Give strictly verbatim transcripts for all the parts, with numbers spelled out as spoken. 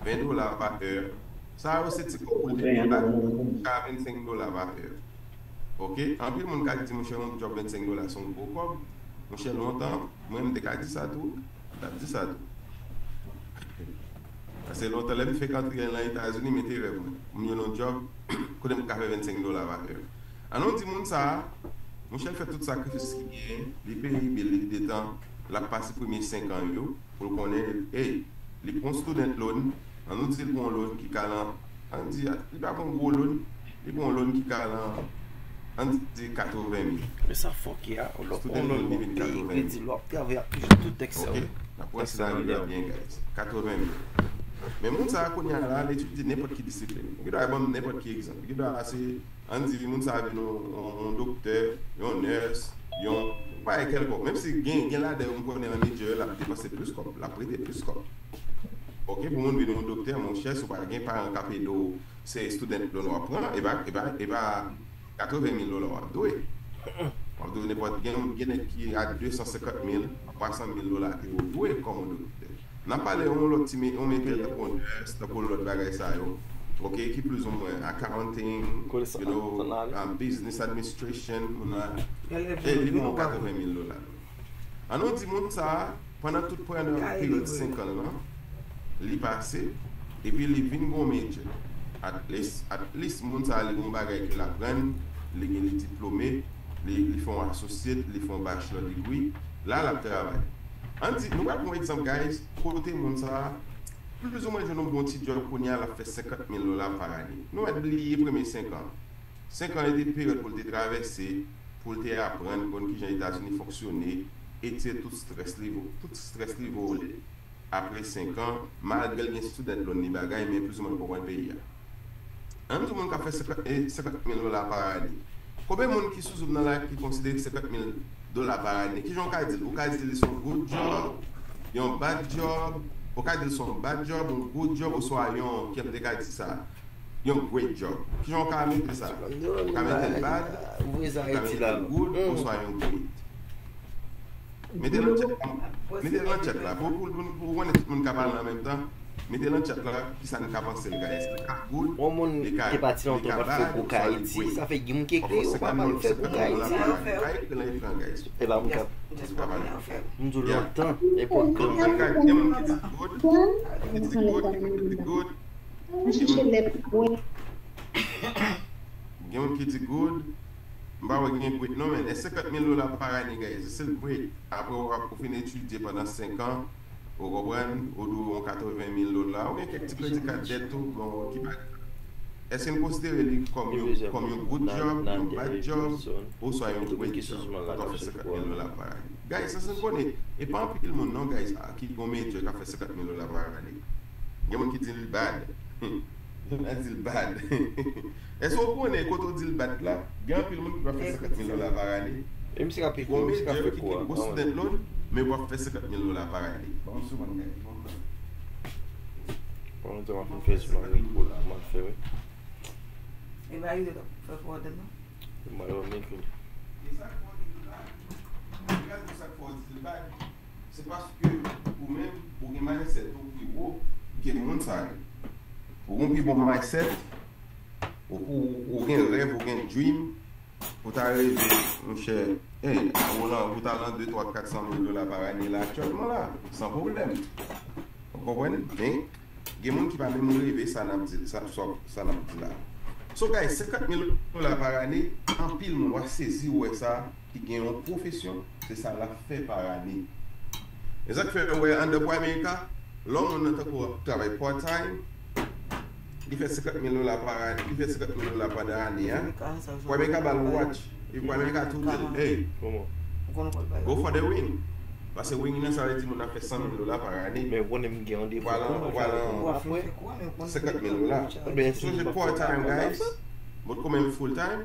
ven dola pa è. Sa yo se ti kòb pou l te gen bak, jiska vennsenk dola pa è. Oke? Anpil moun ka di, monchè, yon djòb vennsenk dola se yon gwo kòb. Monchè, lontan, mwen, m te ka di sa tou. M t ap di sa tou. Paske lontan, lè m fenk antre nan Etazini, m te rèv mwen. M jwenn yon djòb kote m ka fè vennsenk dola pa è. An nou di moun sa a, monchè, l fè tout sakrifis ki genyen, li peye bil li detan, l ap pase premye senk an yo, pou l konnen, hey, li pran student loan, an nou di l pran yon loan ki ka lan, an di, li pa pran gwo loan, li pran yon loan ki ka lan, an di katreven mil. Men sa fòk ye a, lè w pran yon loan nan yon peyi, vle di lè w ap travay, y ap toujou tout tèks sa yo. Oke, n ap pran senaryo a byen, guys. Katreven mil. Men moun sa a kounye a la, l etidye nenpòt ki disiplin. Li gen dwa ban m nenpòt ki egzanp. Li gen dwa se Ann di moun sa a vin yon, yon, yon doktè, yon nurse, yon bagay kèlkonk. Menm si gen, gen ladan yo m konnen nan medya yo, l ap depanse plis kòb, l ap prete plis kòb. Oke, pou moun vin yon doktè, monchè, si w pa gen paran k ap ede w, se student loan w ap pran, e pa, e pa, e pa katreven mil dola w ap dwe. W ap dwe nenpòt, gen, gen nèg ki a de san senkant mil, twa san mil dola ke yo dwe kòm yon doktè. N ap pale yon lòt ti me-, yon metè tankou nurse, tankou lòt bagay sa yo. Oke, ki plizoumwen accounting, you know, um, business administration, moun nan, e li pran katreven mil dola. An nou di moun sa a, pandan tout, pandan peryòd senk an lan, li pase, epi li vin gon major. At least, at least moun sa a li gon bagay ke l aprann, li gen, li diplome, li, li fè yon associate, li fè yon bachelor degree, la l ap travay. Ann di, nou pral pran yon egzanp, guys, kote moun sa a, plizoumwen jwenn yon bon ti djòb kounye a, l ap fè senkant mil dola pa ane. Nou mèt bliye premye senk an. Senk an, e te peryòd pou l te travèse, pou l te aprann, konn kijan Etazini fonksyone, etire tout strès li, tout strès li vole. Apre senk an, malgre l gen student loan li bagay, men plizoumwen l konprann peyi a. Ann di moun k ap fè senkant, e, senkant mil dola pa ane. Konbyen moun ki sou Zoom nan la ki konsidere senkant mil dola pa ane? Kijan w ka di l? Ou ka di l se yon good job, yon bad job, ou ka di l se yon bad job, yon good job, oswa yon, ki m te ka di sa, yon great job. Kijan w ka mete sa? Ou ka mete l bad, ou ka mete l good, oswa yon great. Mete nan chat la. Mete nan chat la. Pou, pou, pou, pou konnen tout moun ka pale an menm tan. Mete nan chat la kisa n ka panse l ka. Èske l ka good, li ka, li ka bad, oswa li great. Fò fòseman moun se pa moun la pa ekri nan ekran, guys. E pa moun k ap pale. M di w lontan, epòk granmoun. Gen moun ki di good, gen moun ki di good, gen moun ki di good. Gen moun ki di good, m pa wè gen great non, men e senkant mil dola pa ane, guys, se l great. Apre w ap, ou fin etidye pandan senk an, ou konprann, ou dwe yon katreven mil dola, ou gen kèk ti kredi kat dèt tou, bon, ki pa grav. Èske n konsidere li kòm yon, kòm yon good job, yon bad job, oswa yon great job, pandan w fè senkant mil dola pa ane? Guys, sa se n konnen, e pa anpil moun non, guys, a, ki gon medya k ap fè senkant mil dola pa ane. Gen moun ki di l bad. Yo di l bad. Èske w konnen kote w di l bad la? Gen anpil moun ki pa fè senkant mil dola pa ane. E misye ka peye, misye ka fè kou a. Gon student loan, men w ap fè senkant mil dola pa ane. Ban m sou mwen, guys. Pandan w ap fè sou mwen, wi, kou la, m ap fè, wi. E ba li fè pwoblèm nan. Mwen yo menm tou. E sa k fè w di l bad? Gade sa k fè w di l bad. Se paske ou menm, ou gen mindset ou pi wo ke moun sa yo. Ou gen pi bon mindset, ou, ou, ou gen rèv, ou gen dream, pou ta reve, monchè, hey, ou lan, ou ta lan de, twa, kat san mil dola pa ane la aktyèlman la, san pwoblèm. Ou konprann? Men, gen moun ki pa menm reve sa n ap di, sa, sa, sa n ap di la. So, guys, senkant mil dola pa ane, anpil moun, w ap sezi, w wè sa, ki gen yon pwofesyon, se sa l ap fè pa ane. E sa k fè, w wè, anndan pou Amerika, lè yon moun nan tankou ap travay part-time, li fè senkant mil dola pa ane, li fè senkant mil dola pandan ane a. Pou Amerika ba l yon watch, epi pou Amerika tou di l, hey, go for the ring. Paske ring nan, sa vle di moun nan fè san mil dola pa ane. Men ou konnen m gen randevou. Ou pral, ou pral senkant mil dola. Sonje part-time, guys. Bon, kòm full-time,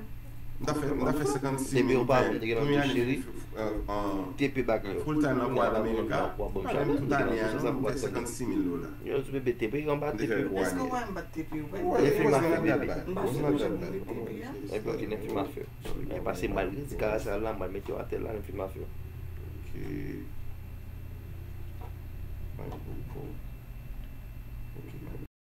m ta fè, m ta fè senkannsis mil. Premye ane, full-time nan pou al Amerika, pa menm tout ane a non, m fè senkannsis mil dola. Yo di bebe T P, anba T P. Èske w wè m bat T P? Wi, it was not that bad. It was not that bad. Epi ok, nan film afè. Mwen pase mal, wi, di kara sa la, mwen mete yo atè la, nan film afè. Ok. Mwen poko.